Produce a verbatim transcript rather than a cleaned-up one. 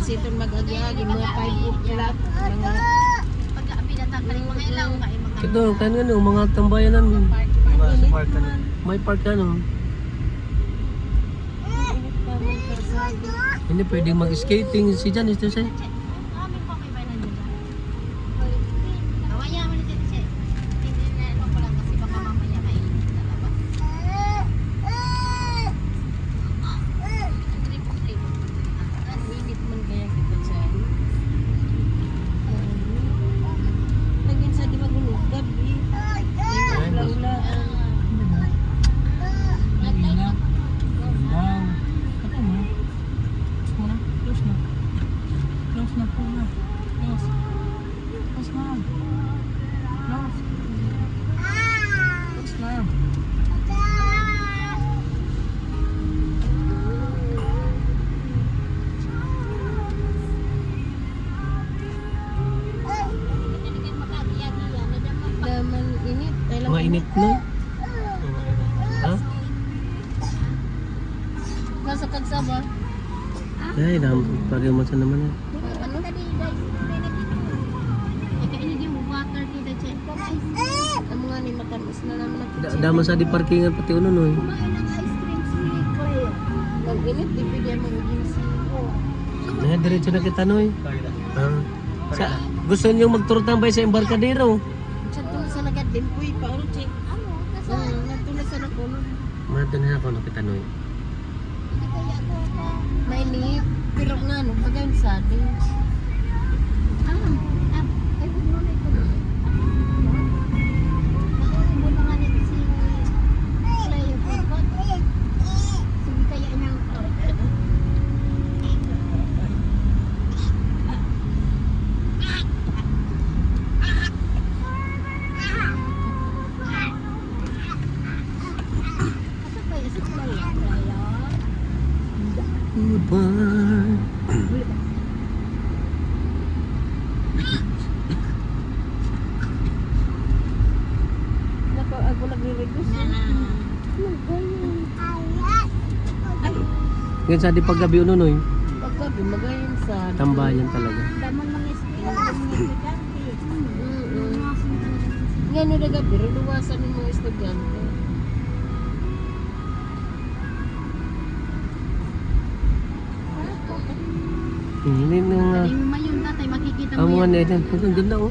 Itong mag-agi-agi, mga five o'clock, mga Pag pinatataling mga ilaw, kain mga Ito, kan ano, mga tambayanan mo. Diba, sa park ka na. May park ka, no? Hindi pwedeng mag-skating si Jan, ito siya. Amin pa may bayan dyan. Kawaya mo na dyan siya. Hindi na ano ko lang kasi baka mamaya mainit sa labas. Ang trip-trip. Ang init man kaya kita siya. Lagyan sa di magulog, gabi. Ay, wala, wala. Wow. Ano mo? Close mo na. Close na. Close na po na. Close. Close na. Close. Close na. Daman init. Kailan Mainit na. Ha? Nasa kagsaba. Ay, dam, pag-iwasan naman eh. Ano? Ika ini yung water kita, Che. Ang mga ni matamis na naman ang Da- Daman sa di parkingan pati uno, no? Eh. Kumain ng ice cream si Claire. Pag init, di pwede ang magiging siko. Na, diretso na kita, no? Eh. Kaya na. Ah. Sa, gusto niyo magturutambay sa embarkadero? Sa tulo sa nagad din, puy, pa, ano, Che? Ano? Nasa... Nagtulo sa nakulo. Mga doon na ako, no, kita, no? Eh. Hindi kaya ako pa. Mainit. Pero nga, no, pag ang sabi. Ah, ah, ay, huwag mo na ito. Nakuha mo na nga nito si Clay, yung aircon. Sige, kaya niya ang Goodbye. Nako, ako nagre-reduce. Yan sa di paggabi, uno, noy. Paggabi, magayon sa Tambayan talaga. Daman mga estudyante, mga estudyante. Mm-mm. Nga, no, nagabiro, luwasan ng mga estudyante. Hindi na nga. Yung mayon, tatay, makikita Ang mo mga yan. Neden. Ang ganda, oh.